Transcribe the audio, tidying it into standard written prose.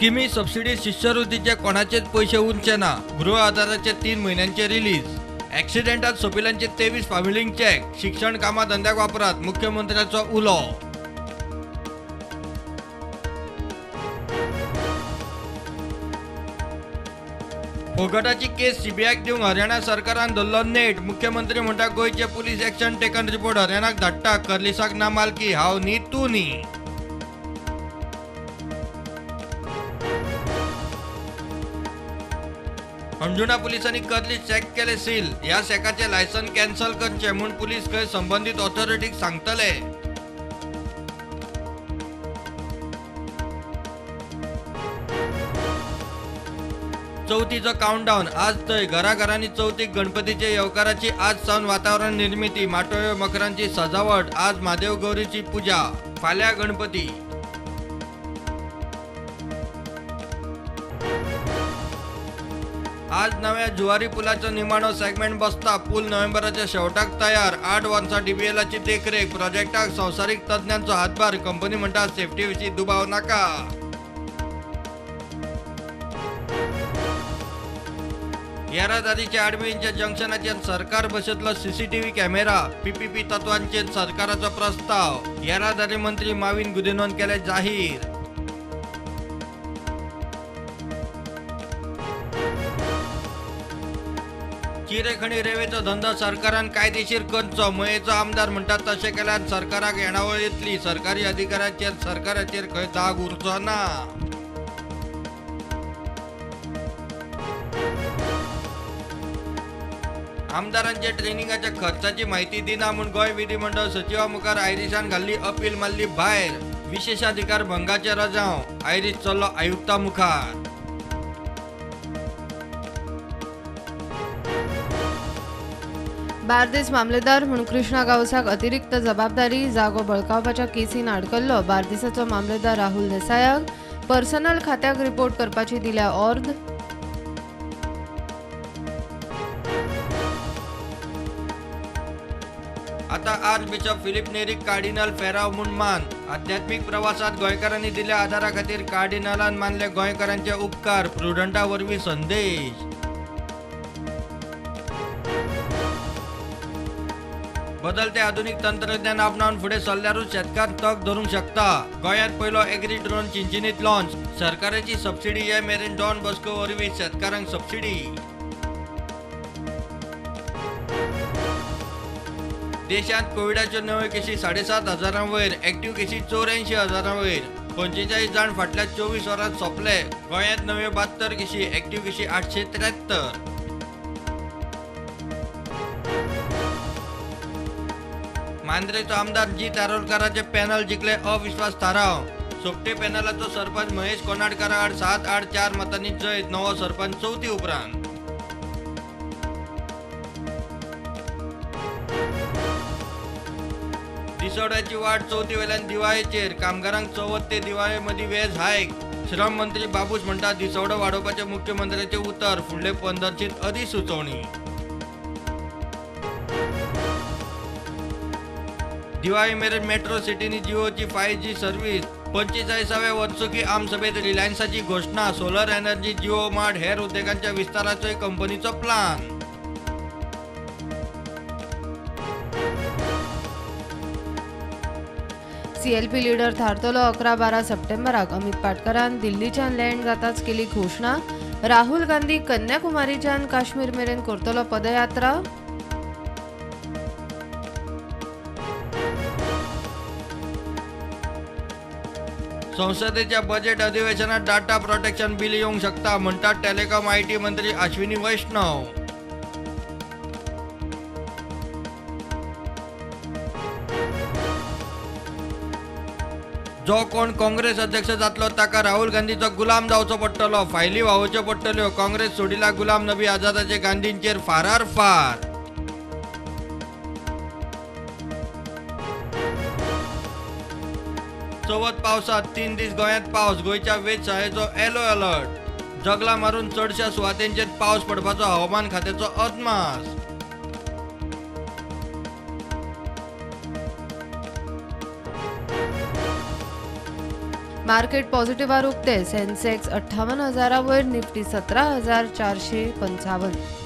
स्किमी सबसिडी शिश्यवृत्तीचे कोणाचेच पयशे उरचे ना. गृह आधाराचे 3 म्हयन्यांचे रिलीज. ॲक्सिडेंटात सोंपिल्ल्यांचे 23 फामिलींक चॅक. शिक्षण कामां धंद्याक वापरात, मुख्यमंत्र्याचो उलो. फोगटाची केस सीबीआयक दिवंक हरियाणा सरकारान धरलो नेट. मुख्यमंत्री म्हणटा गोंयचे पुलीस एक्शन टेकन रिपोर्ट हरियाणाक धाडटा. कर्लिसाक ना मालकी, हांव न्ही तूं न्ही. अंजुणा पुलिसांनी कर्लीस शॅक केले सील. ह्या शॅकाचे लायसन कॅन्सल करचे म्हूण पुलीस खंय संबंदीत ऑथॉरिटीक सांगतले. चवथीचो काउंटडावन आज थंय घराघरांनी चवथीक गणपतीचे येवकाराची आज सावन वातावरण निर्मिती. माटोळ्यो मकरांची सजावट. आज म्हादेव गौरीची पुजा. फाल्यां गणपती. आज नव्या जुवारी पुलाचो निमाणो सेगमेंट बसता. पूल नोव्हेंबराच्या शेवटाक तयार. 8 वर्सां डीबीएलाची देखरेख. प्रोजेक्टाक संवसारीक तज्ञांचो हातभार. कंपनी म्हणटा सेफ्टी विशीं दुबाव नाका. येरादारीच्या आडमेळींच्या जंक्शनाचेर सरकार बसयतलो सीसीटीव्ही कॅमेरा. पीपीपी तत्वांचेर सरकाराचो प्रस्ताव. येरादारी मंत्री माविन गुदिन्होन केले जाहीर. चिरेखणी रेवेचो धंदो सरकारान कायदेशीर करचो. मयेचो आमदार म्हणटात तशें केल्यार सरकाराक येणावळ येतली. सरकारी अधिकाऱ्यांचेर सरकाराचेर खंय दाग उरचो ना. आमदारांच्या ट्रेनिंगाच्या खर्चाची माहिती दिना म्हूण गोंय विधिमंडळ सचिवा मुखार आयरिशान घाल्ली अपील मारली भायर. विशेषाधिकार भंगाचे रजांव. आयरीश चल्लो आयुक्ता मुखार. बार्देस मामलेदार म्हूण कृष्णा गांवसाक अतिरिक्त जबाबदारी. जागो बळकावपाच्या केसीन आडकल्लो बार्देसाचो मामलेदार राहुल देसायाक पर्सनल खात्याक रिपोर्ट करपाची दिल्या ऑर्द. आता आर्च बिशप फिलीप नेरीक कार्डिनल फेराव म्हूण मान. आध्यात्मीक प्रवासात गोंयकारांनी दिल्ल्या आदारा खातीर कार्डिनलान मानले गोंयकारांचे उपकार. प्रुडंटा वरवीं संदेश. बदलते आधुनिक तंत्रज्ञान आपणावन फुडें सरल्यारूच शेतकार तक धरूंक शकता. गोंयांत पयलो एग्री ड्रोन चिंचिनीत लॉन्च. सरकाराची सबसिडी हे मेरेन डॉन बॉस्को वरवीं शेतकारांक सबसिडी. देशांत कोविडाच्यो नव्यो केशी 7,500 वयर. एक्टिव्ह केशी 84,000 वयर. 45 जाण फाटल्या 24 वरांत सोंपले. गोंयांत नव्यो 72 केशी, एक्टिव्ह केशी 873. मांद्रेचो आमदार जीत आरोलकाराचे पॅनल जिखले अविश्वास थाराव. सोपटे पॅनलाचो सरपंच महेश कोनाडकारा आड 7-8-4 मतांनी जैत. नवो सरपंच चवथी उपरांत. दिसवड्याची वाड चवथी वेल्यान दिवाळेचेर. कामगारांक चवथ ते दिवाळे मदीं वेज हायक. श्रम मंत्री बाबूश म्हणटा दिसवडो वाडोवपाचें मुख्यमंत्र्याचें उतर. फुडले 15 अधिसुचोवणी. दिवाळी मेरेन मेट्रो सिटींनी जिओची 5G service. 45व्या वर्सुकी आमसभेत रिलायन्साची घोशणा. सोलर एनर्जी, जिओ मार्ट हेर उद्देगांच्या विस्ताराचोय कंपनीचो प्लान. सीएलपी लिडर थारतलो 11-12 सप्टेंबराक. अमित पाटकरान दिल्लीच्यान लँड जाताच केली घोशणा. राहुल गांधी कन्याकुमारीच्यान काश्मीर मेरेन करतलो पदयात्रा. संसदेच्या बजेट अधिवेशनात डाटा प्रोटेक्शन बिल येवंक शकता म्हणटात टेलिकॉम IT मंत्री अश्विनी वैष्णव. जो कोण काँग्रेस अध्यक्ष जातलो ताका राहुल गांधीचो गुलाम जावचो पडटलो. फायली व्हांवोवच्यो पडटल्यो. काँग्रेस सोडिला गुलाम नबी आझादाचे गांधींचेर फारार फार. चवथ पावसात 3 दीस गोंयांत पावस. गोंयच्या वेधशाळेचो येलो अलर्ट. जगला मारून चडश्या सुवातेंचेर पावस पडपाचो हवामान खात्याचो अदमास. मार्केट पॉझिटिव्हार उक्ते. सेन्सेक्स 58,000 वयर, निफ्टी 17,455.